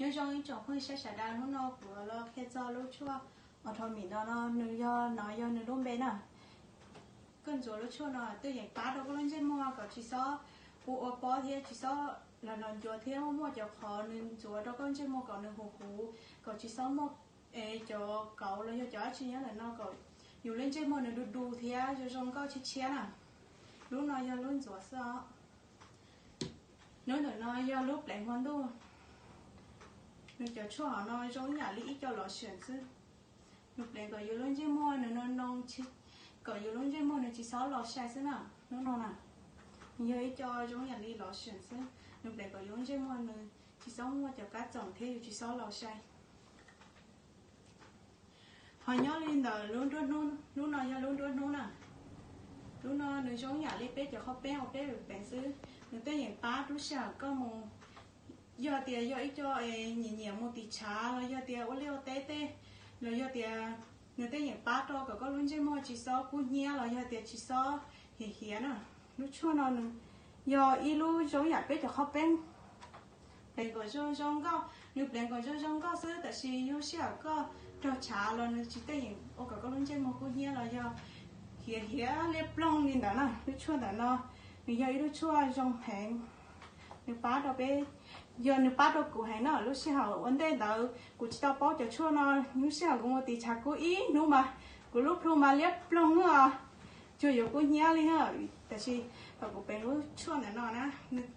Nyob zoo ib tsoom phooj ywg sawv daws, hnub no kuv los qhia txog lub tshuaj Otomim no no, nws yog, no yog nws lub npe na. Koj ntxuav lub tshuaj no tuaj yeem pab rau koj lub ntsej muag kom tsis txhob ua ua pob thiab tsis txhob los no ncuav thiab muaj muaj cov qhov nws ntxuav rau koj ntsej muag kom nws huv huv, kom tsis txhob muaj cov kauv los yog cov dab tsi nyob ntawm no kom yus lub ntsej muag nws du du thiab zoo zoo nkauj tshiab tshiab na. Lub no yog lub ntxuav xwb os. Lub ntawm no yog lub pleev hmo ntuj. Nws cov tshuaj hauv no zoo ib yam li ib co lotion xwb. Nws pleev kom yus lub ntsej muag nws no noo, kom yus lub ntsej muag nws tsis txhob los sai xwb na. Lub no na, nws yog ib co zoo ib yam li lotion xwb. Nws pleev kom yus lub ntsej muag nws tsis txhob muaj cov kab txoom thiab yus tsis txhob los sai. Ho nyob li ntawm lub nruab hnub, lub no yog lub nruab hnub na. Lub no nws zoo ib yam li peb cov qhaub peeb uas peb pleev xwb. Nws tuaj yeem pab lub sij hawm koj mus, yog tias yog ib co nyiam nyiam mus tim tshav los yog tias ua liaj ua teb tej, los yog tias nws tuaj yeem pab rau kom koj lub ntsej muag tsis txhob kub hnyiab los yog tias tsis txhob hiav hiav na. Lub tshuaj no nws yog ib lub zoo ib yam peb cov qhaub peeb, pleev kom zoo zoo nkauj. Nws pleev kom zoo zoo nkauj xwb, tab sis yog sij hawm koj raug tshav los nws tsis tuaj yeem ua kom koj lub ntsej muag kub hnyiab los yog hiav hiav liab ploog li ntawd na. Lub tshuaj ntawm no nws yog ib lub tshuaj zoo heev. Nws pab rau peb, yog nws pab rau kuv heev na. Lub sij hawm ua ntej ntawd kuv tsis tau paub cov tshuaj no, lub sij hawm kuv mus tim tshav kub ib hnub mas kuv lub plhu mas liab ploog os, tsuas yuav kub hnyiab li na. Tab sis thaum kuv pleev lub tshuaj ntawm no na, nws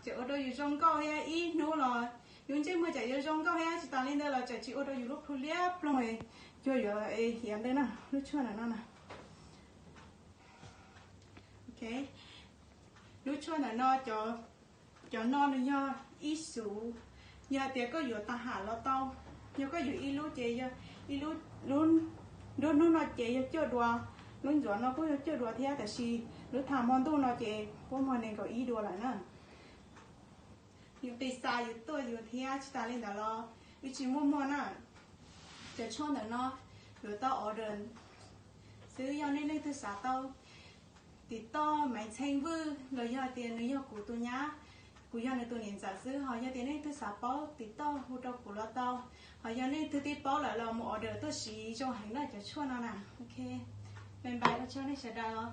tseem ua rau yus zoo nkauj thiab ib hnub los yus ntsej muag tseem yuav zoo nkauj thiab, tsis tas li ntawd los tseem tsis ua rau yus lub plhu liab ploog, tsuas yuav hiav ntawd na. Lub tshuaj ntawm no na, lub tshuaj ntawm no, cov no nws yog ib xuv. Yog tias koj yuav tag ham los tau, yog koj yuav ib lub ces yog ib lub, lub nruab hnub no ces yog cuaj duas, lub ntxuav no kuj yog cuaj duas thiab, tab sis lub tham hmo ntuj no ces puab muag nees nkaum ib duas lawm na. Yus qis xav yus tuaj yus thiab, tsis tas li ntawd los wb tsis muaj muag na. Cov tshuaj ntawm no yuav tau order xwb, yog nej leej twg xav tau tim toj Maiv Txheej Vwj los yog tias nws yog kuv tus nyab, kuv yog nws tus niam ntxawm xwb. Ho yog tias nej leej twg xav paub tim toj hu rau kuv los tau, ho yog nej leej twg twb paub lawm los mus order tuaj siv, zoo heev na cov tshuaj no na. Ok, bye bye, ua tsaug nej sawv daws.